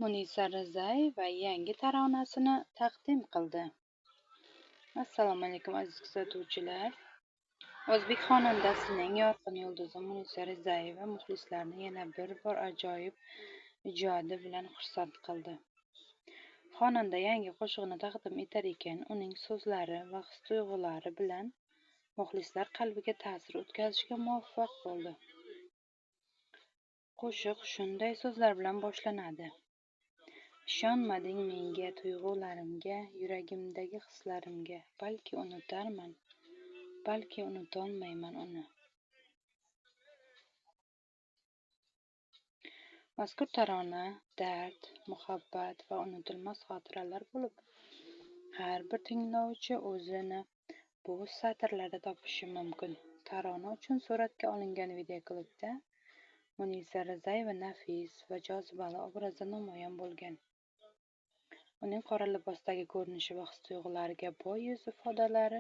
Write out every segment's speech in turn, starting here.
Munisa Rizayeva yangi taronasini taqdim qildi. Assalomu alaykum, aziz kuzatuvchilar. O'zbek xonandasining yorqin yulduzi Munisa Rizayeva muxlislarini yana bir bor ajoyib ijodi bilan xursand qildi. Xonanda yangi qo'shig'ini taqdim etar ekan, uning so'zlari va his-tuyg'ulari bilan muxlislar qalbiga ta'sir o'tkazishga muvaffaq bo'ldi. Qo'shiq shunday so'zlar bilan boshlanadi: Ishonmading menga, tuyg'ularimga, yuragimdagi hislarimga, balki unutarman, balki unutolmayman uni. Mazkur tarona dard, muhabbat va unutilmas xotiralar bo'lib, har bir tinglovchi o'zini bu satrlarda topishi mumkin. Tarona uchun suratga olingan videoklipda Munisa Rizayeva nafis va jozibali obrazda namoyon bo'lgan. Uning qora libosdagi ko'rinishi va his-tuyg'ularga boy yuz ifodalari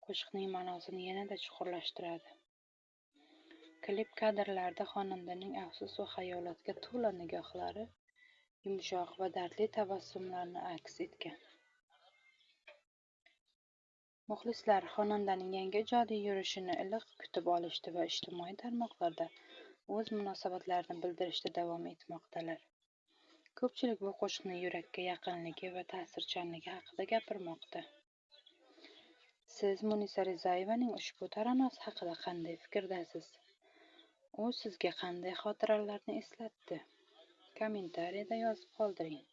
qo'shiqning ma'nosini yanada chuqurlashtiradi. Klip kadrlarida xonandaning afsus va xayolatga to'la nigohlari yumshoq va dardli tabassumlarni aks etgan. Muxlislar xonandaning yangi ijodiy yurishini iliq kutib olishdi va ijtimoiy tarmoqlarda o'z munosabatlarini bildirishda davom etmoqdalar. Ko'pchilik bu qo'shiqning yurakka yaqinligi va ta'sirchanligi haqida gapirmoqda. Siz Munisa Rizayevaning ushbu taronasi haqida qanday fikrdasiz? U sizga qanday xotiralarni eslatdi? Kommentariyada yozib qoldiring.